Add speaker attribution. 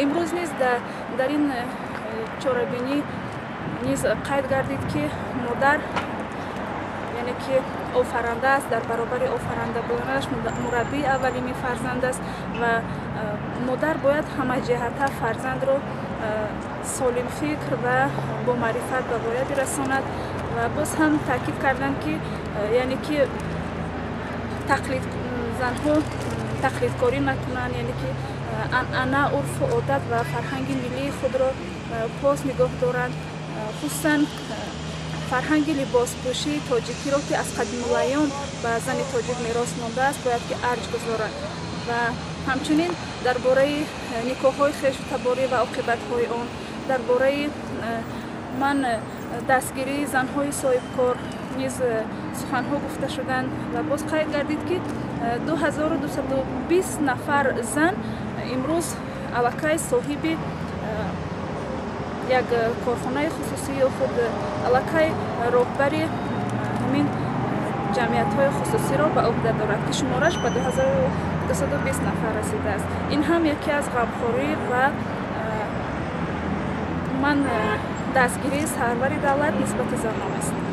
Speaker 1: Имрӯз низ дар ин чорабинӣ низ қайд гардид, ки модар яъне ки офаранда аст, дар баробари офаранда буданаш мураббии аввалини фарзанд аст ва модар бояд ҳамаҷиҳата фарзандро солимфикр ва бомаърифат ба воя бирасонад. Ва боз ҳам таъкид карданд, ки яъне ки занҳо тақлидкорӣ накунанд, яъне ки анъана, урфу одат ва фарҳанги миллии худро пос нигоҳ доранд, хусусан фарҳанги либоспӯшии тоҷикиро, ки аз қадимулайём ба зани тоҷик мерос мондааст, бояд ки арҷ гузоранд. Ва ҳамчунин дар бораи никоҳҳои хешу таборӣ ва оқибатҳои он, дар бораи ман дастгирии занҳои соҳибкор низ суханҳо гуфта шуданд. Ва боз қайд гардид, ки 2220 нафар зан имрӯз аллакай соҳиби як корхонаи хусусӣ ё худ аллакай роҳбари ҳамин ҷамъиятҳои хусусиро ба ӯҳда дорад, ки шумораш ба 2220 нафар расидааст. Ин ҳам яке аз ғамхорӣ ва ман дастгирии сарвари давлат нисбати занон аст.